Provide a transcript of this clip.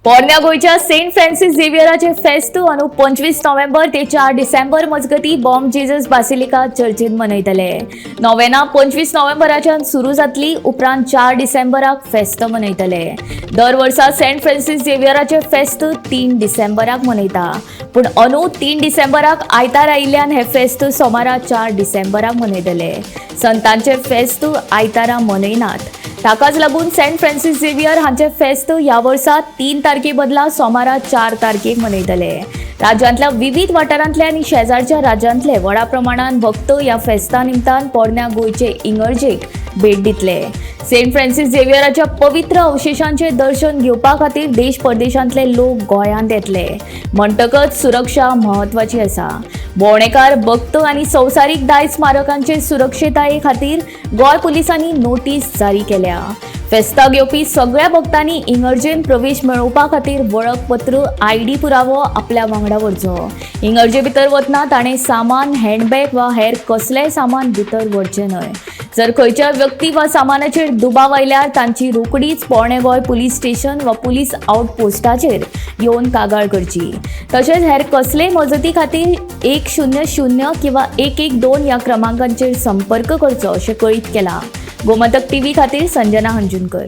पोरण्या गोंयच्या Saint Francis झेवियराचे फेस्त अंदू 25 नोव्हेंबर ते 4 डिसेंबर मजगती बॉम जेजस बासिलिका चर्चीत मनयतले. नोवेना 25 नोव्हेंबराच्यान सुरू जातली. उपरांत 4 डिसेंबराक फेस्त मनयतले. दर वर्सा सेंट फ्रांसीस झेवियराचे फेस्त 3 डिसेंबराक मनयता, पूण अंदू 3 डिसेंबराक आयतार आयिल्ल्यान हे फेस्त सोमारा 4 डिसेंबराक मनयतले. संतांचे फेस्त आयतारा मनयनात. ताकाच लागून सेंट फ्रांसीस झेवियर हांचे फेस्त ह्या वर्सा 3 तारखे बदला सोमारा 4 तारखेक मनयतले. राज्यांतल्या विविध वाठारांतले आनी शेजारच्या राज्यांतले व्हडा प्रमाणात भक्त ह्या फेस्ता निमतान पोरण्या गोंयचे इगर्जेक भेट दितले. सेंट फ्रांसीस झेवियराच्या पवित्र अवशेशांचे दर्शन घेवपा खातीर देश परदेशांतले लोक गोंयांत येतले, म्हणटकच सुरक्षा म्हत्वाची आसा. भोंवडेकार, भक्त आनी संवसारीक दायज स्मारकांचे सुरक्षताये खातीर गोंय पुलिसांनी नोटीस जारी केल्या. फेस्ताक येवपी सगळ्या भक्तांनी इगर्जेन प्रवेश मेळोवपा खातीर वळखपत्र, आयडी पुरावो आपल्या वांगडा व्हरचो. इगर्जे भितर वतना ताणें सामान, हँडबॅग वा हेर कसलेंय सामान भितर व्हरचें न्हय. जर खंयच्या व्यक्ती वा सामानाचेर दुबाव आयल्यार तांची रोखडीच पोरणे गोंय पुलीस स्टेशन वा पुलीस आउटपोस्टाचेर येवन कागाळ करची. तशेंच हेर कसलेय मजती खातीर 100 किंवा 112 ह्या क्रमांकांचेर संपर्क करचो, अशें कळीत केलां. गोमंतक टीव्ही खातीर संजना हंजुनकर.